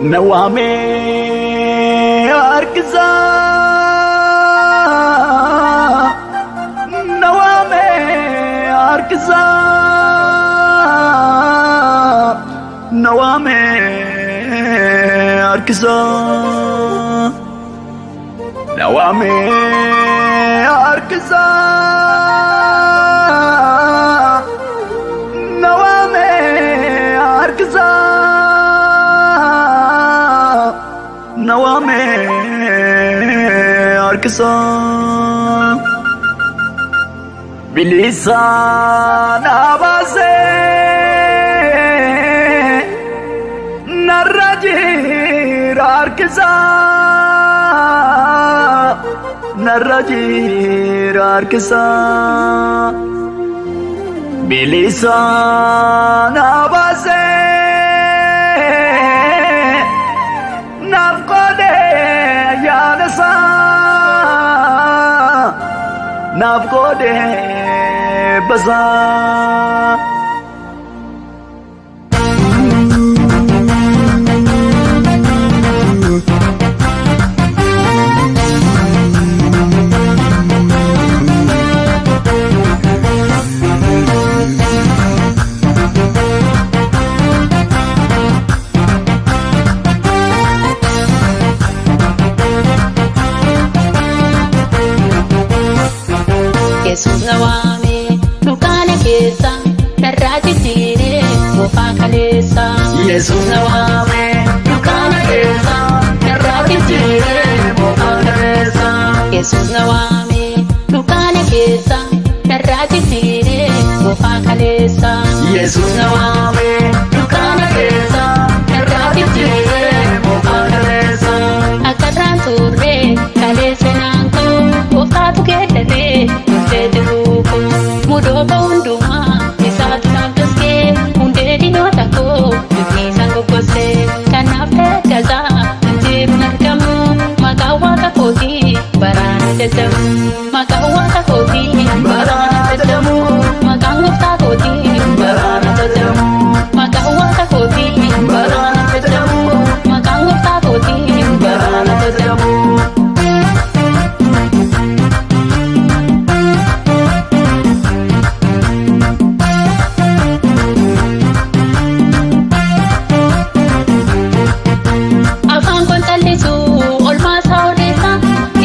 Na waamee harkisaa, na waamee harkisaa, na waamee harkisaa, na waamee harkisaa, na waamee harkisaa, na waamee harkisaa. Bilisa na baasee narra jira harkisaa, narra jira harkisaa. Bilisa na baasee naaf qoodee ayyaana isaa, naaf qoodee basaa. Yesuus na waame dukkaana keessa, narraa jijjiiree moofaa kaleessa. Yesuus na waame dukkaana keessa, narraa jijjiiree moofaa kaleessa. Yesuus na waame dukkaana keessa, narraa jijjiiree moofaa kaleessa. Yesuus na waame dukkaana keessa, narraa jijjiiree moofaa kaleessa. Akkarraan turre kaleessa naan ka'u, gooftaatu geeddaree murtee jiruu koo. Mudoota hundumaa isaatu naaf gaskee, hundee diinota koo dubbii isaan goggosee. Kanaaf daggasaa hin jiruun argamu, maqaan waaqa kootii baraan ajajamu. Maqaan waaqa kootii baraan ajajamu. Maqaan gooftaa kootii baraan ajajamu. Maqaan waaqa kootii baraan ajajamu. Maqaan gooftaa kootii baraan ajajamu. Afaan kun callisu olmaa isaa odeessa,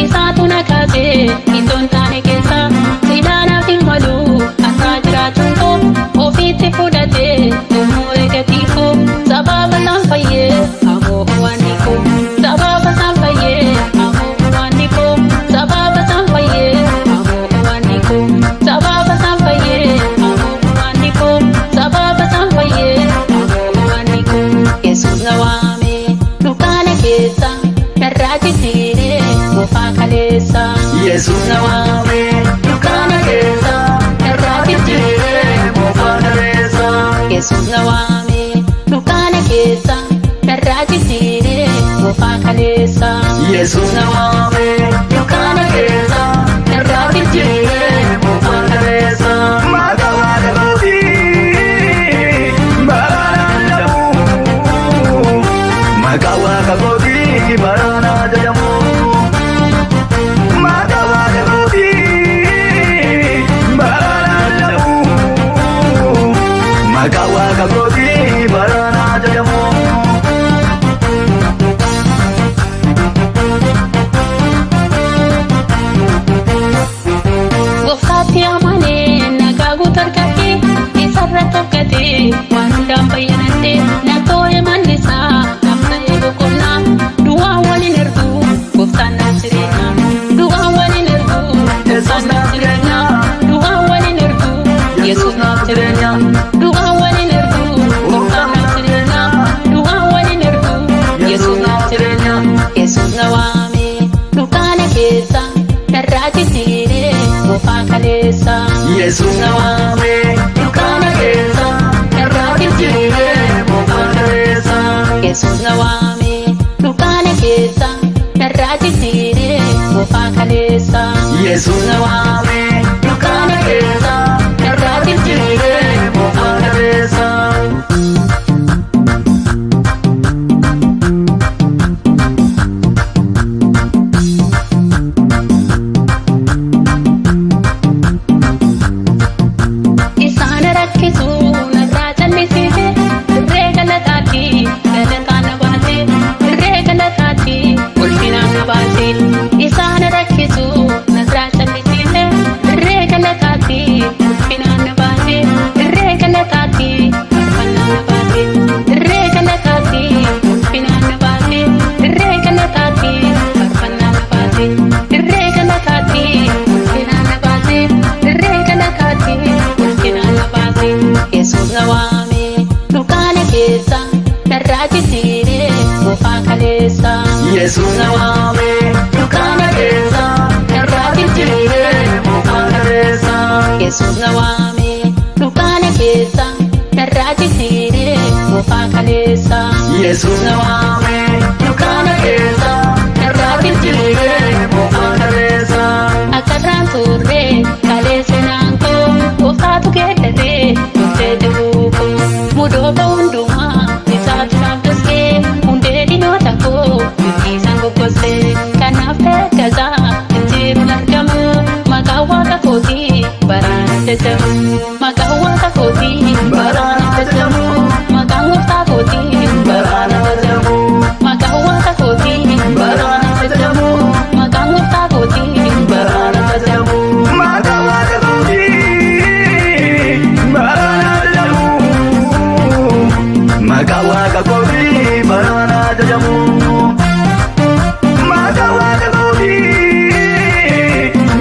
isaatu na kaasee itoo hin taane keessa. Silaa naaf hin malu har'aa jiraachuun koo, ofiitti fudhatee xumuree gatii koo. Sababa isaan fayyee amoo waan koo, sababa isaan fayyee amoo waan koo, sababa isaan fayyee amoo waan koo, sababa isaan fayyee amoo waan koo, sababa isaan fayyee amoo waan koo. Yesuus na waame dukkaana keessa, narraa jijjiiree moofaa kaleessa. Yesuus na waame dukkaana keessa, narraa jijjiiree moofaa kaleessa. Yesuus na waame dukkaana keessa, narraa jijjiiree moofaa kaleessa. Yesuus na waame dukkaana keessa, narraa jijjiiree moofaa kaleessa. Maqaa waaqa kootii baraan ajajamu. Maqaa waaqa kootii baraan ajajamu. Maqaa waaqa kootii baraan ajajamu. Maqaa waaqa kootii baraan ajajamu. Gooftaatti amanee nagaa guutuu argadhee, isarra tokkatee waan hundaan bayyanadhee, na too'e manni isaa naaf ta'ee boqonnaa. Du'aan waliin ergu gooftaan naaf jireenya. Du'aan waliin ergu gooftaan naaf jireenya. Du'aan waliin ergu Yesuus naaf jireenya. Du'aan waliin ergu gooftaan naaf jireenya. Du'aan waliin ergu Yesuus naaf jireenya. Yesuus na waame dukkaana keessa, narraa jijjiiree moofaa kaleessa. Yesuus na waame dukkaana keessa, narraa jijjiiree moofaa kaleessa. Yesuus na waame dukkaana keessa, narraa jijjiiree moofaa kaleessa. Yesuus na waame dukkaana keessa, narraa jijjiiree moofaa kaleessa. keessa narraa jijjiiree moofaa kaleessa. Yesuus na waame dukkana keessa narraa jijjiiree moofaa kaleessa. Yesuus na waame dukkana keessa narraa jijjiiree moofaa kaleessa. Yesuus na waame dukkana keessa narraa jijjiiree moofaa kaleessa. Akkarraan turre kaleessa naan koo gooftaatu geeddaree dhuftee jiruu koo mudoota hundumaa isaatu naaf duskee hundee dinoota koo biftiisaan goggosee kanaaf dargasaa jijjiiruun argamu maqaan waaqa kootii baraan ajajamu maqaan waaqa kootii baraan ajajamu maqaan gooftaa kootii baraan ajajamu maqaan waaqa kootii baraan ajajamu maqaan gooftaa kootii baraan ajajamu. Maqaa waaqa kootii baraan ajajamu. Maqaa waaqa kootii baraan ajajamu. Maqaa waaqa kootii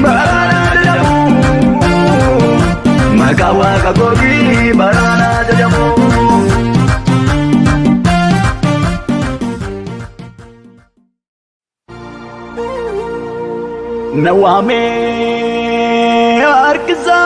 baraan ajajamu. Maqaa waaqa kootii baraan ajajamu. Na waamee harkisaa.